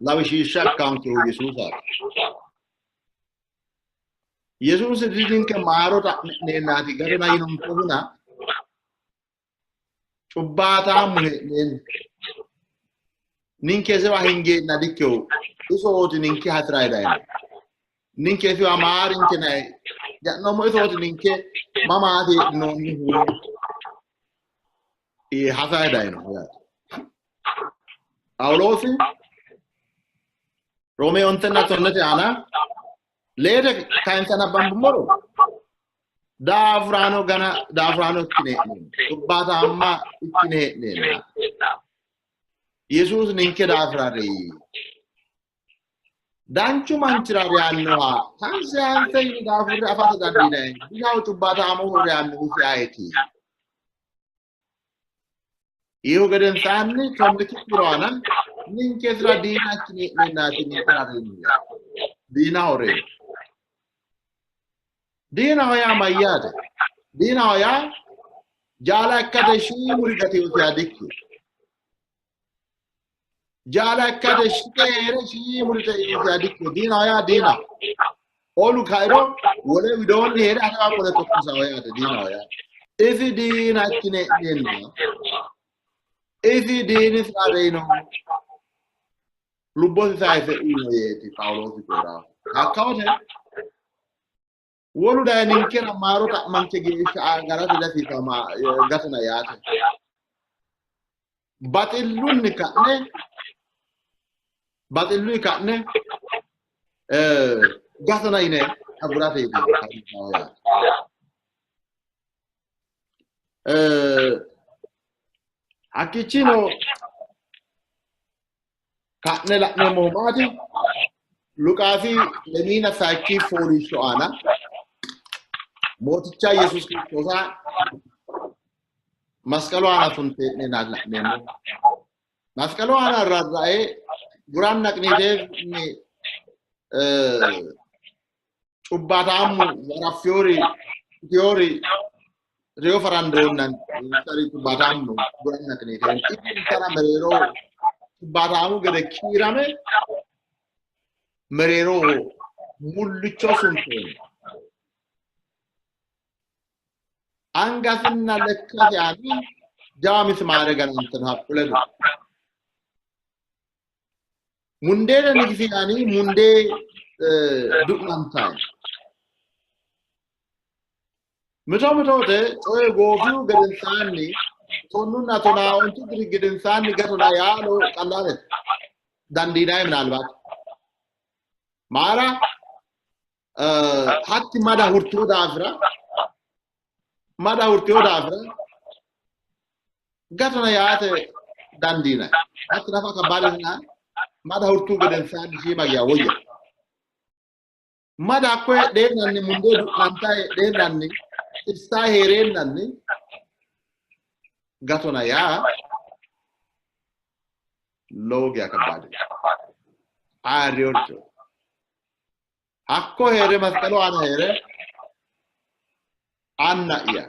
lawishshiishsha ikkankehu Yesuusaati. Yesuusi dininke maaro xa'mi'neennaati gatona yinonkehuna cubbaataammu hee'neenna ninke isiwa hingeenna dikkehu isooti ninke hasi'rayi dayino. Ninke isiwa maarinke nayi ja'noommo isooti ninke mamaati heedhinoonnihu hasayi dayino yaate. Phaawuloosi Roome 9 10te aana leede kayinse nabbambummoro daafuraano gana daafuraano ikkine hee'neenna cubbaataamma ikkine hee'neenna Yesuusi ninke daafira reyi. Danchu manchira reyannoha hanse hanse yine daafurre afate dandiinanni. Bushaho cubbaataamoho reyannohu isi ayeti? Yihu gedensaanni tonnikki kiiro aana ninke isira diina ikkine hee'neennaati ninkera reyinohu. Diinaho reyino. Diinaho yaa mayyaate? Diinaho yaa jaala ikkate shiimuri gatinosiha dikkino. Jaala ikkate shiqe hee're shiimuri xeinosiha dikkino. Diinaho yaa diinaho. Olu kairo wole widoonni hee're atewa qole tokkisaho yaate diinaho yaa. Isi diina ikkine hee'neenna isi diinisira reyinohu lubbosi sayise uyino yeeti Phaawuloosi coyi'raahu. Hakkawote wolu daye ninkera maaro xa'manke geeshsha agarate dihasiisama gatona yaate. Baxillunni ka'ne baxillunni ka'ne gatona yine agurateeti hasiisawo yaate. Hakkiichino ka'ne la'neemmohu maati? Luqaasi 23 fooliishsho aana Mooticha Yesuus Kiristoosa masqalu aana suntee'ne la'neemmo. Masqalu aana rarrae guranna qiniiteenni cubbaataammu waraffiyoori itiyoori reyo farandoonna insari cubbaataammu guranna qiniiteenni insara mereero cubbaataamu gede kiirame mereero mullicho suntoonni. Angasinna lekkasi aana jawa misimaare ganantino haqqu ledo. Mundeete nigisi yaani mundee du'nantayi. Mito mitote coyi goofihu gedensaanni 10 na 12 diri gedensaanni gatona yaa lowo qalaalete dandiinanni ምናልባት maara hatti mada hurtiyo daafira gatona yaate dandiinanni hatti nafa kabbaadetena mada hurtuu gedensaanni shiima geya woyya mada hakko heedheennanni mundee du'nanta heedheennanni xissaa heereennanni gatona yaa lowo geya kabbaadete ayirriyoricho hakko heere masqalu aana heere anna'ya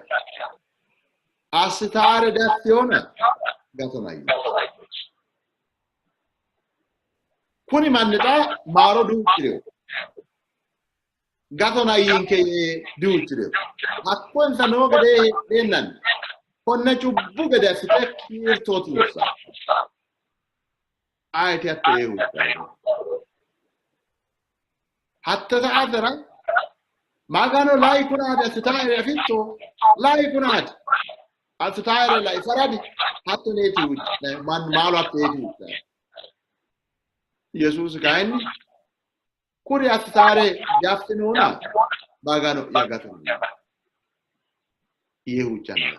assitaare diaffiyona gatona yii. Kuni manni xa maaro dihuuccireyo gatona yiinke yee dihuuccireyo hakko insa noo gedee heedheennanni konne cubbu gede assite kiirtootinsa ayeti hatto yee huuccanno hatte saatera Magano lai kunaati assitaere afitto lai kunaati assitaere lai faradi hatto neeti huuccinanni mannu maalu hatto yeeti huuccanno Yesuusi kayinni kuri assitaare diaffinoona Magano'ya gatona yee huuccanno.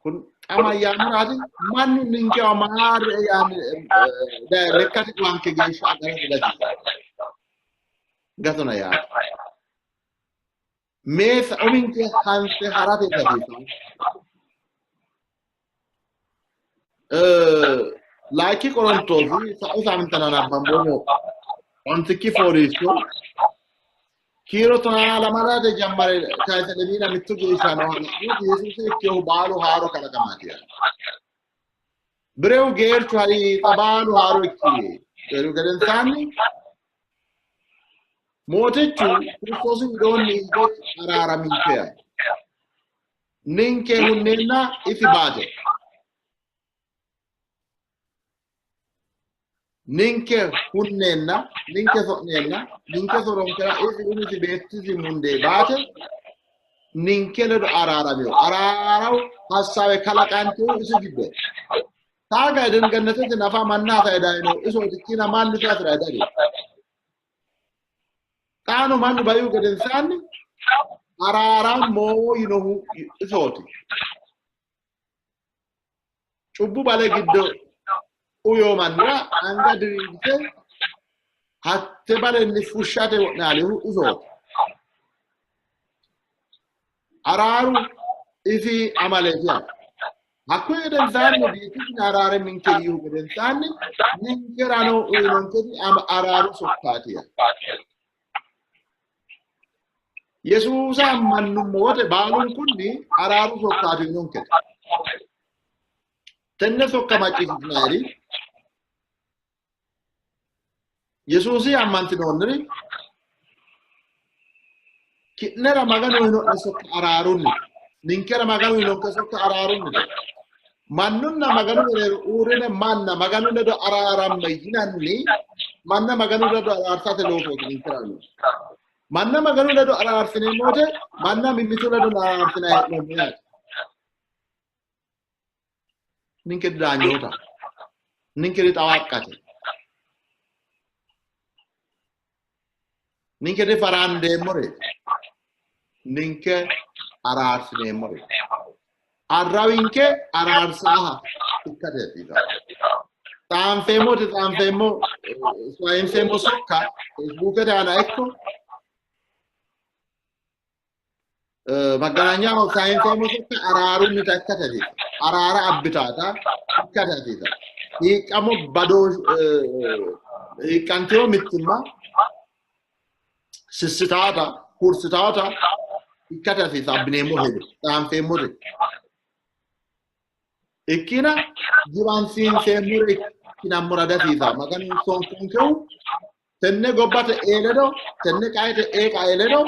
Kun xa mayyaamuraati mannu ninkewa maarre yaanni daye lekkate dhiwanke geeshsha agara dihasiissanno. Gatona yaate. Meessa uminke hanse harate hasiissanno. Layinki Qorontoosi sa'u saamintana nabbamboommo ontikki fooliishsho kiiro 12 jammare kayise 21 geeshsha nooha la'nuti Yesuusi ikkinohu baalu haaro kalaqamaati yaate. Birewu geerchu hari xa baalu haaro ikki geeru gedensaanni Mootichu Kiristoosi widoonni hige araaraminke yaate. Ninke hunneenna isi baate. Ninke hunneenna, ninke so'neenna, ninke soronkera isi umisi beettisi mundee baate ninke ledo araaramino. Araaraw hassawe kalaqantehu isi giddo. Taaga Eden gannatete nafa manna hasaye dayino isooti ikkina mannu isi hasira dagino. Xaano mannu baihu gedensaanni araarammo yinohu isooti. Cubbu bale giddo uyo mannira anga diriirse hatte balenni fushshate wo'naalihu isooti. Araaru isi amaleeti yaate. Hakkuyi gedensaanni beettisi araare minke yiihu gedensaanni ninkerano uyinonketi araaru sokkaati yaate. Yesuusa ammannummo wote baalunkunni araaru sokkaati uyinonketi. Tenne sokka macciishshitinayiri Yesuusi ammantinoonniri ki'nera Maganu uyino'ne sokka araarunni, ninkera Maganu uyinonke sokka araarunnite. Mannunna Maganu mereero uurrine manna Maganu ledo araaramme yinanni manna Maganu ledo araarsate loosooti ninkera uyinoonke. Manna Maganu ledo araarsineemmo wote manna mimmitu ledo araarsinanni hee'noommo yaate. Ninke didaanyoota, ninke dixawaaqqate, ninke difarandeemmoreeti, ninke araarsineemmoreeti. Arrawinke araarsaaha ikkate hasiisanno. Xaanfeemmoti xaanfeemmo sayinseemmo sokka Feesbuukete aana ikko maggananyaho sayinseemmo sokka araarunnita ikkate hasiisanno. Araara abbitaata ikkate hasiisanno. Hiiqqamo badoo hiiqqanteyo mittimma sissitaata hursitaata ikkate hasiisanno abbineemmo hedo xaanfeemmori. Ikkina giwansiinseemmore ikkinammora dihasiisanno. Maganu sonkonkehu tenne gobbate ee ledo, tenne qaete ee qae ledo,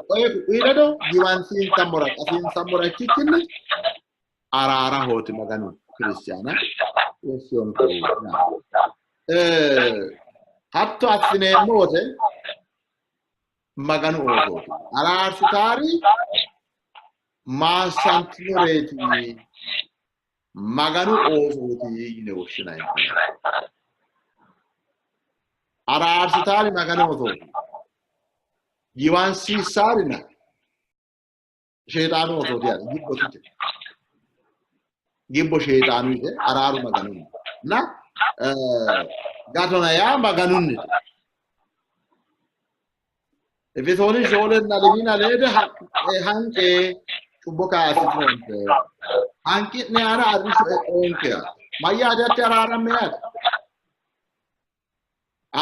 qoe ku'uyi ledo giwansiinsammora qasiinsammora ikkikkinni araarahooti Maganu kiristiyaana woshshiyonkehu. Hatto assineemmo wote Maganu oosooti. Araarsitaari maassantinoreeti, Maganu oosooti yine woshshinanni. Araarsitaari Maganu oosooti. Giwansiissaarina Sheexaanu oosooti yaate. Gibbo tite. Gibbo Sheexaanu yite, araaru Maganunni. Na gatona yaa Maganunnite. Efesooni shoolenna lemiina leede hanqe cubbo kaasitinoonte. Hanqi'ne aana arrishsho e'oonke yaate. Mayyaate hatti araaramme yaate.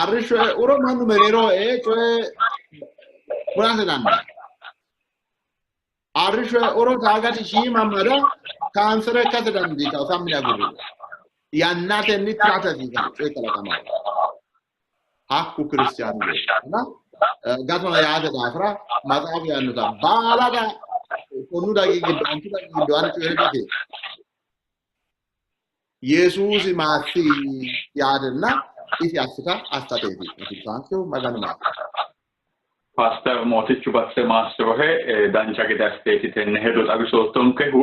Arrishsho e'uro mannu mereeroho ee coye furate dandaanno. Arrishsho e'uro taagati shiima mada kaansere ikkate dandiitanno sammine agurriro. Yannatenni tirate hasiisanno coyi kalaqamanno. Hakku kiristiyaanu looso. Gatona yaate daafira maxaafu yaannota baala konnu dagi giddo ontu dagi giddo ani coyi'rate Yesuusi maassi yaatenna isi assita assateeti. Rosiisaanchu Maganu maassi. Paaster Mootichu Basse maassirohe dancha gede assiteeti tenne hedo xawisoottonkehu.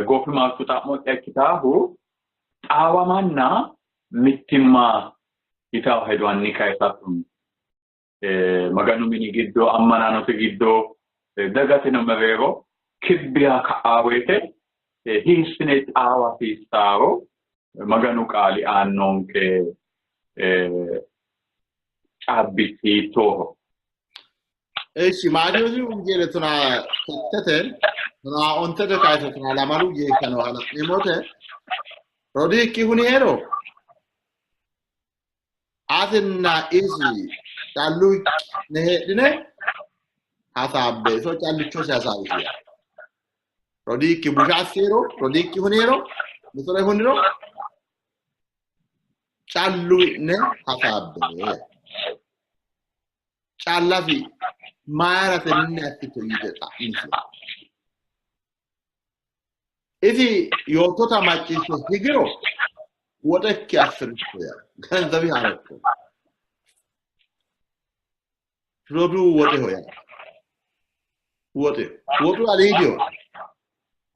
Goofimarchu xa'mo ikkitaahu xaawamanna mittimma yitawo hedo hanni kayisatto. Maganu mini giddo ammanaanote giddo dagateno mereero kibbiya ka'aa woyte hiissine xaawa hasiissaaro Maganu qaali aannonke caabbichi hiittooho? Eshi Maatewoosi wongeele 18tete 15tete kayise 12 geeshsha nooha la'neemmote rodiikki hunihero atinna isi callu ne heedhine hasaabbe, iso callichosi hasaawisi. Rodiikki busha assiro, rodiikki huniro, mitore huniro calluwi'ne hasaabbe. Callasi mayira tenne assitto yite xa'misi. Isi yoottota macciishshe higiro woxekki assi'ritto yaa ganzabi haaratto. Roduu woxeho yaa woxe woxu aliidiho.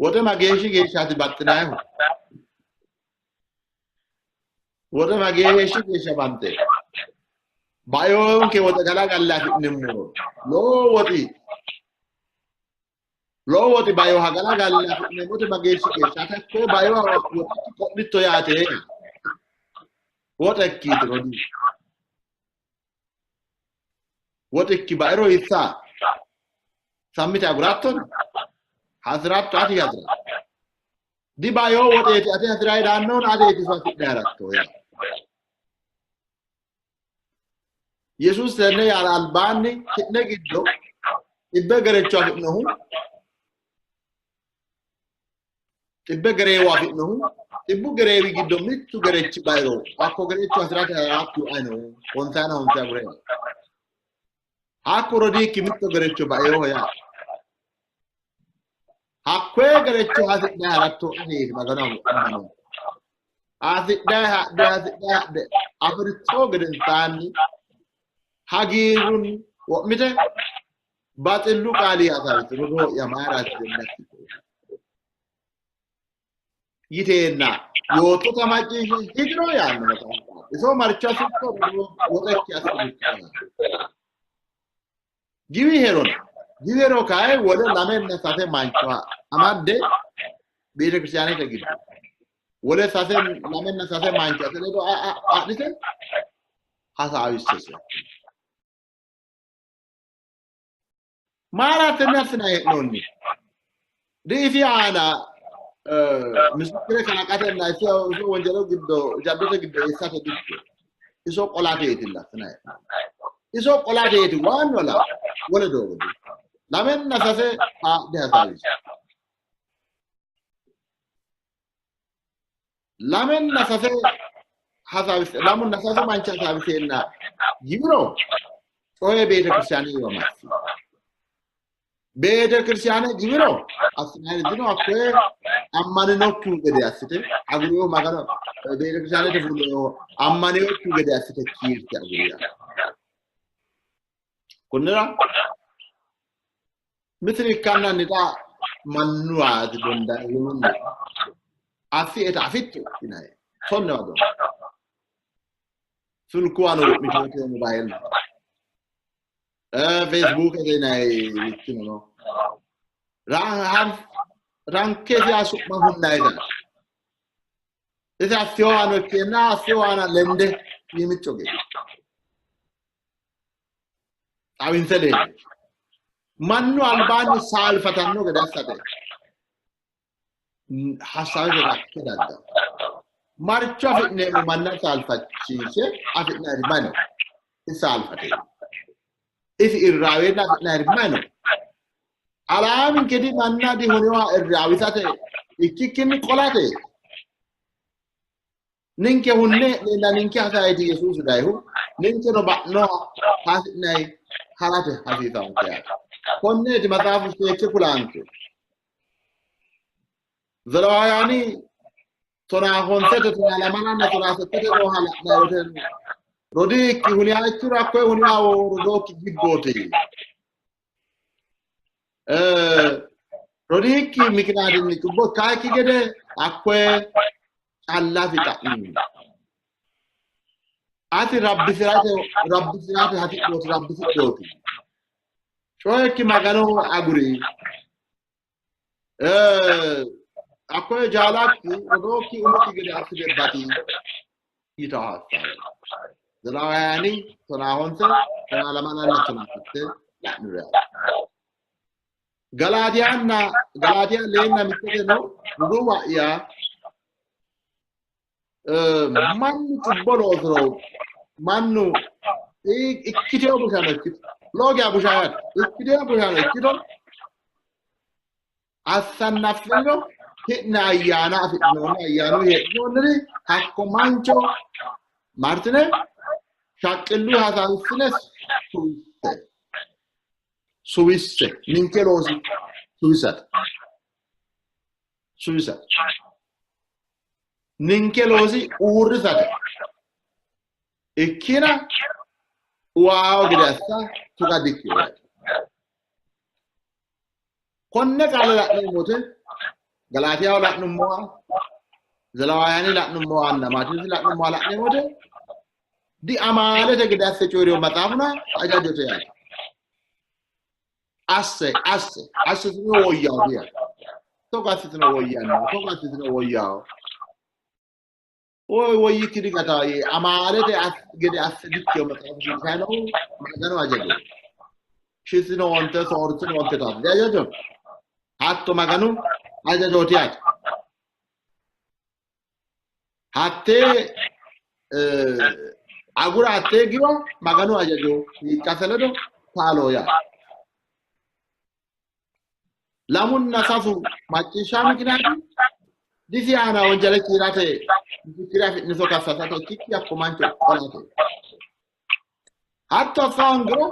Woxe mageeshshi geeshshaati baxxinannihu? Woxe mageeshshi geeshsha banxe? Bayoonke woxe galagalle afi'neemmo. Lowo woxi lowo woxi bayoha galagalle afi'neemmote mageeshshi geeshsha hakko bayoha woxekki qo'litto yaate. Woxekkiiti rodii. Woxikki bairo hiissa sammite agurattoni? Hasi'ratto ati hasi'ratto. Dibayo woxeeti ate hasi'rayi daannohuna ateeti iso hasidhe haratto yaa. Yesuusi tenne yaara albaanni ki'ne giddo xibbe gerecho afi'nohu xibbe gereewo afi'nohu xibbu gereewi giddo mittu gerechi bairo hakko gerecho hasi'rate harakkihu ayino honsayina honse agure hakku rodiikki mitto gerecho bainoho yaa hakkoye gerecho hasidhe haratto ateeti Magano ammano hasidhe hadhe hasidhe hadhe afi'ritto gedensaanni hagiirrunni wo'mite baxillu qaali hasaawisi rodoo'ya mayiraati jennatti yiteenna yoottota macciishshe higiro yaanno maxaafu. Iso marcho assitto woxekki assitto. Giwiherona giwihero kayi wole lamenna sase mancho amadde beetekiristaanete giddo wole sase lamenna sase mancho ate ledo adhite hasaawissese. Mayira tenne assinanni hee'noonni? Diisi aana misikire kalaqatenna iso wonjelo giddo jaddote giddo eessate dikko iso qolateetilla assinanni hee'noonni. Iso qolateeti waannola wole doogo di. Lamenna sase haadhe hasaawisi. Lamenna sase hasaawisse lamunna sase manchi hasaawiseenna giwiro coye beetekiristaane massi. Beetekiristaane giwiro assinanniri dino hakkoye ammaninokkihu gede assite aguriyo Magano beetekiristaanete fullo ammaninokkihu gede assite kiirte aguriya. Kunnira mitiri ikkannanni xa mannuwaati dondanni affi eta afittu yinayi tonnewa don sulkuwano wo'mitinote mobayil Facebookete yinayi wittino no ranke siya su'ma hunnayita isi affiyowano ikkeenna affiyowana lende yimicco gede xawinse leellinsho mannu albaanni saalfatanno gede assate hassawete rakke dagganno. Marcho afi'neemmo manna saalfachiishe afi'nanniri mayi no? Isi saalfateemmo. Isi irraaweenna afi'nanniri mayi no? Alaaminke di manna dihuniwa irraawisate ikkikkinni qolate. Ninke hunne hee'neenna ninke hasaayiti Yesuusi dayihu ninkeno ba'noha hasi'nayi harate hasiisanke yaate. Konneeti maxaafu seekke kulaanke. Zelewaawuyaani 15te 12lanna 18te nooha la'nanni wote rodiikki huniha ikkiro hakkoye huniha rodookki gibbooti. Rodiikki mikinaatinni cubbo ikkaakki gede hakkoye callasi xa'mi. Ati rabbisi'rate rabbisi'rate hasidhooti rabbisidhooti. Coyekki Maganoho aguri. Hakkoye jaalakki rodookki umikki gede assite baxi yitawo hassaawe. Zelewaawuyaani 15 12lanna 16 la'niro yaate. Galaatiyaanna Galaatiya 4 1 no roduuwa'ya mannu cubbo loosiro mannu ikkiteyo bushano ikkito lowo geya busha yaate ikkiteyo bushano ikkito assannaffino ki'ne ayyaana afidhinoonni ayyaanu heedhinoonniri hakko mancho martine shaqqillu hasaawissine suwisse suwisse ninke loosi suwisate suwisate ninke loosi uurrisate ikkina waawo gede assa tuga dikkino yaate. Konne qaale la'neemmo wote Galaatiyaho la'nummoha, Zelewaawuyaani la'nummohanna Maatewoosi la'nummoha la'neemmo wote diamaalete gede asse coyi'rino maxaafuna hajajote yaate. Asse asse assitino woyyawo yaate. Togo assitino woyyanno, togo assitino woyyawo. Woy woyyikki digatawo yee amaalete gede asse dikkino maxaafu shiqishanohu Maganu hajajo. Shitinoonte, soortinoonte taate dihajajo. Hatto Maganu hajajooti yaate. Hattee agura hattee giwa Maganu hajajo hiiqqase ledo taalo yaate. Lamunna sasu macciishsha mikinaati disi aana wonjale kiirate misikire afi'niso kassasate ikkikki hakko mancho qolate. Hatto assa hoongiro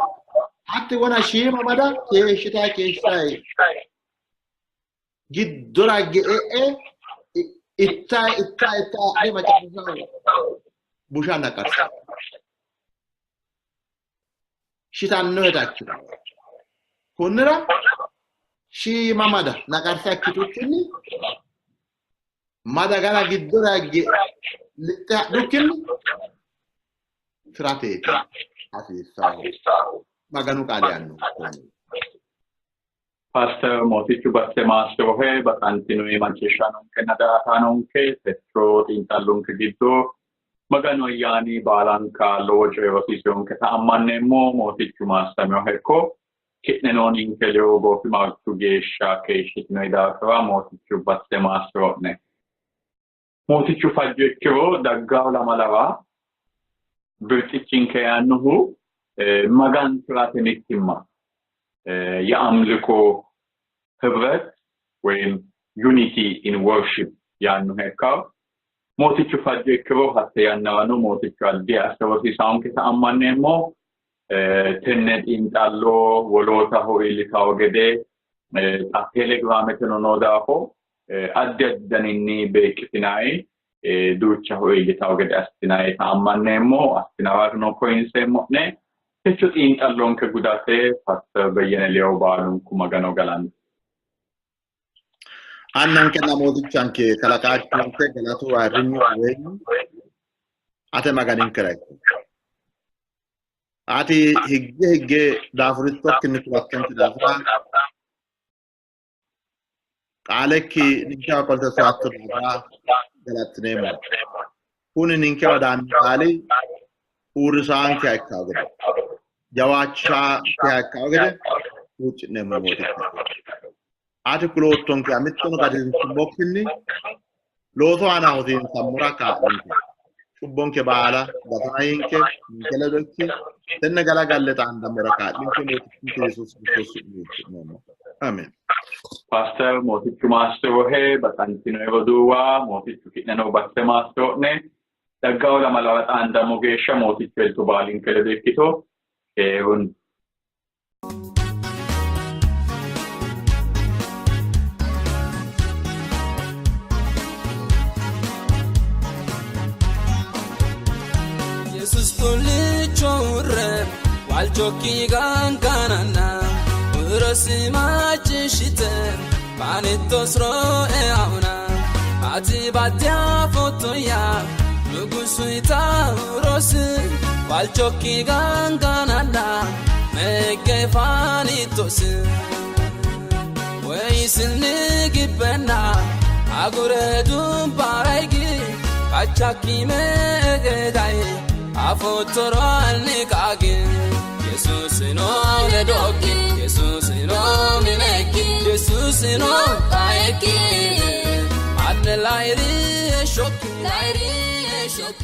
hatti wona shiima mada keeshshitayi keeshshitayi giddora e'e ittayi ittayi ittayi hadhe macciishsha busha naqarsa. Shitannoheta ikkitanno. Kunnira shiima mada naqarsa ikkitukkinni mada gara giddora higge lixxe hadhukkinni tirateeti hasiissanno. Maganu qaali yaanno. Paaster Mootichu Batte Maassirohe baxantinori macciishshaanonkenna daa''ataanonke techo xiinxallonke giddo Maganu ayyaani baalanka lowo coye rosiisinonketa ammanneemmo. Mootichu maassaminoha ikko. Ki'neno ninke ledo goofimarchu geeshsha keeshshitinoyi daafira Mootichu batte maassiro'ne. Mootichu fajjo ikkiro daggawo lamalara birxichinke yaannohu magansi'rate mittimma የአምልኮ ህብረት ወይም ዩኒቲ ኢን ወርሺፕ yaannoha ikkawo. Mootichu fajjo ikkiro hatte yannarano Mootichu addi asse rosiisaanketa ammanneemmo. Tenne xiinxallo wolootaho iillitawo gede xa telegiraameteno noo daafo addi addi daninni beeqqitinayi duuchaho iillitawo gede assitinayita ammanneemmo. Assinawarano koyinseemmo'ne. Techo xiinxallonke gudate Paaster Beyyene Leyo baalunku Magano galanto. Annankenna Mootichanke kalaqaachinke galatu ayirrinyu ayirrinyu ate Maganinkera ikko. Ati higge higge daafurittokkinni kulattonke daafira qaalekki ninkewa qolte soyatto daafira galattineemmo. Kuni ninkewa daanno qaali uurrisaankeha ikkawo gede, jawaachishaankeha ikkawo gede huucci'neemmo Mooticha. Ati kuloottonkeha mittono gatinsummokkinni loosu aana hosiinsammora kaa'linke. Cubbonke baala gatona yiinke, ninke ledo ikki, tenne galagalle xaandammora kaa'linke Mootichinke Yesuusi Kiristoosi su'minni huucci'neemmo. Ameen. Paaster Mootichu maassi'rohe, baxantinoe roduuwa, Mootichu ki'neno basse maassi'ro'ne. Daggawo lamalara xaandammo geeshsha Mootichu elto baalinke ledo ikkito. Keerunni. Yesus xullicho uurre waalchokki gangananna urosi macciishshite fanittos roe auna ati badde afoottoya nugusu itaurosi waalchokki gangananna megge fanittos ወይስኒ ግበና አጉረ ዱባራይጊ ካቻኪ መገዳይ አፎቶሮአልኒ ቃጊ ኢየሱስኖ ለዶኪ ኢየሱስኖ ሚነኪ ኢየሱስኖ ቃየኪ አነ ላይሪ ሾኪ ላይሪ ሾኪ።